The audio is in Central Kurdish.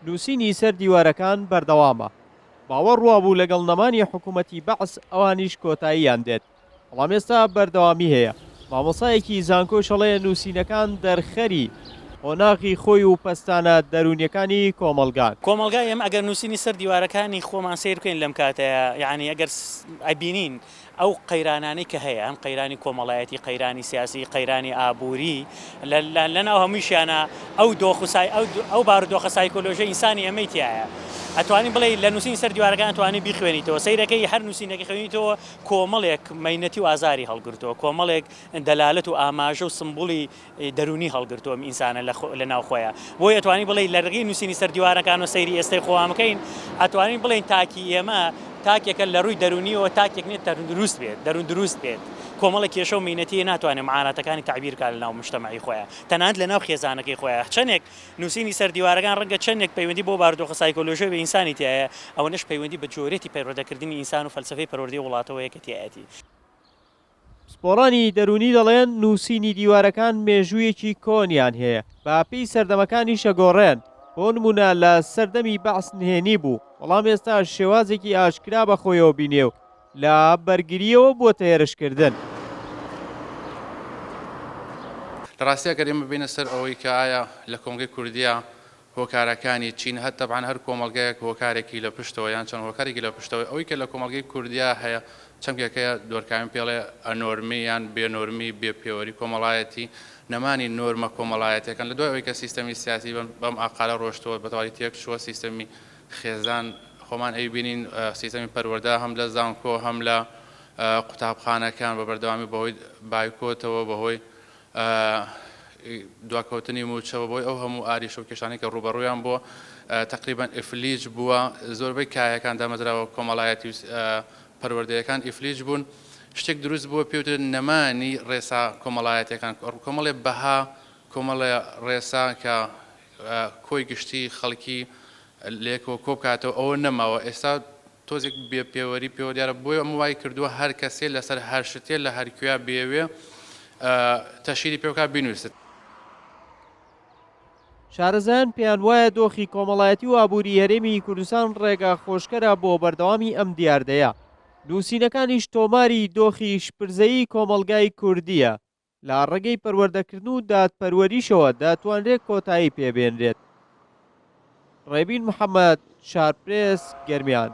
نووسینی سەر دیوارەکان بەردەوامە. باوەڕ وابوو لەگەڵ نەمانی حکوومەتی بەعس ئەوانیش کۆتاییان دێت، بەڵام ئێستا بەردەوامی هەیە. مامۆستایەکی زانکۆش ئەڵێ نووسینەکان دەرخەری قۆناغی خۆی و پەستانە دەروونیەکانی کۆمەڵگان. کۆمەڵگای ئێمە ئەگەر نووسینی سەر دیوارەکانی خۆمان سەیر بکەین لەم کاتەیا یانی ئەگەر ئەبینین ئەو قەیرانانەی کە هەیە هەم قەیرانی کۆمەڵایەتی قەیرانی سیاسی قەیرانی ئابووری لەناو هەموویشیانە ئەو دۆخ و سای ئەو بارودۆخە سایکۆلۆژیە ئینسانی ئێمەی تیایە ئەتوانی بڵێ لە نووسین سەر دیوارەکان ئەتوانی بیخوێنیتەوە سەیرەکەی هەر نووسینەکە خوێنیتەوە کۆمەڵێک مەینەتی و ئازاری هەڵگرتووە کۆمەڵێک دەلالەت و ئاماژە و سمبولی دەروونی هەڵگرتووە ئەم ئینسانە لە ناو خۆیا. بۆیە ئەتوانین بڵێین لە ڕێگەی نووسینی سەر دیوارەکانەوە سەیری ئێستەی خۆمان بکەین، ئەتوانین بڵێین تاکی ئێمە تاکێکە لە ڕووی دەروونییەوە تاکێک نییە تەندروست بێت، دەروون دروست بێت. کۆمەڵێک کێشە و مەینەتی هەیە ناتوانێت معاناتەکانی تەعبیر بکات لە ناو موجتەمەعی خۆیا، تەنانەت لە ناو خێزانەکەی خۆیا. چەندێک نووسینی سەر دیوارەکان ڕەنگە چەندێک پەیوەندی بەو بارودۆخە سایکۆلۆژییەوە ئینسانی تیایە، ئەوەنەش پەیوەندی بە جۆرێتی پەروەردەکردنی ئینسان و فەلسەفەی پەروەردەی وڵاتەوە هەیە کە تیایەتی. پسپۆڕانی دەروونی دەڵێن نووسینی دیوارەکان مێژوویەکی کۆنیان هەیە، بە پێی سەردەمەکانیش ئەگۆڕێن، بۆ نموونە لە سەردەمی بەعس نهێنی بوو، بەڵام ئێستا شێوازێکی ئاشکرا بە خۆیەوە بینێ و لە بەرگرییەوە بووەتە هێرشکردن. لە ڕاستیا گەر ئێمە بێینە سەر ئەوەی کە ئایا لە کۆمەڵگەی کوردیا هۆکارەکانی چین؟ هەر تەبعەن هەر کۆمەڵگەیەک هۆکارێکی لە پشتەوە یان چەند هۆکارێکی لە پشتەوەی ئەوەی کە لە کۆمەڵگەی کوردیا هەیە چەمکێک هەیە دۆرکایم پێڵێ ئەنۆرمی یان بێ نۆرمی بێ پێوەری کۆمەڵایەتی نەمانی نۆرمە کۆمەڵایەتیەکان لە دوای ئەوەی کە سیستەمی سیاسی بەم ئاقارە ڕۆشتووە بە تەواوی تێک چووە سیستەمی خێزان خۆمان ئەیبینین سیستەمی پەروەردە هەم لە زانکۆ هەم لە قوتابخانەکان بە بەردەوامی بەهۆی بایکۆتەوە بەهۆی دواکەوتنی مووچەوە بۆی ئەو هەموو ئاریشە و کێشانەی کە ڕووبەڕوویان بووە تەقریبەن ئیفلیج بووە زۆربەی کایەکان دامەزراوە کۆمەڵایەتی و پەروەردەیەکان ئیفلیج بوون شتێک دروست بووە پێوترێت نەمانی ڕێسا کۆمەڵایەتیەکان کۆمەڵێ بەها کۆمەڵێ ڕێسا کە کۆی گشتی خەڵکی لەیەکەوە کۆبکاتەوە ئەوە نەماوە ئێستا تۆزێک بێ پێوەری پێوە دیارە بۆیە ئەمە وای کردووە هەر کەسێ لەسەر هەر شتێ لە هەر کوێیا بیەوێ تەشهیری پێ بکات بینوسێت. شارەزایان پێیان وایە دۆخی کۆمەڵایەتی و ئابووری هەرێمی کوردستان ڕێگا خۆشکەرە بۆ بەردەوامی ئەم دیاردەیە. نووسینەکانیش تۆماری دۆخی شپرزەیی کۆمەڵگای کوردییە. لە ڕێگەی پەروەردەکردن و دادپەروەریشەوە دەتوانرێت کۆتایی پێبێنرێت. ڕێبین محەمەد، شارپرێس، گەرمیان.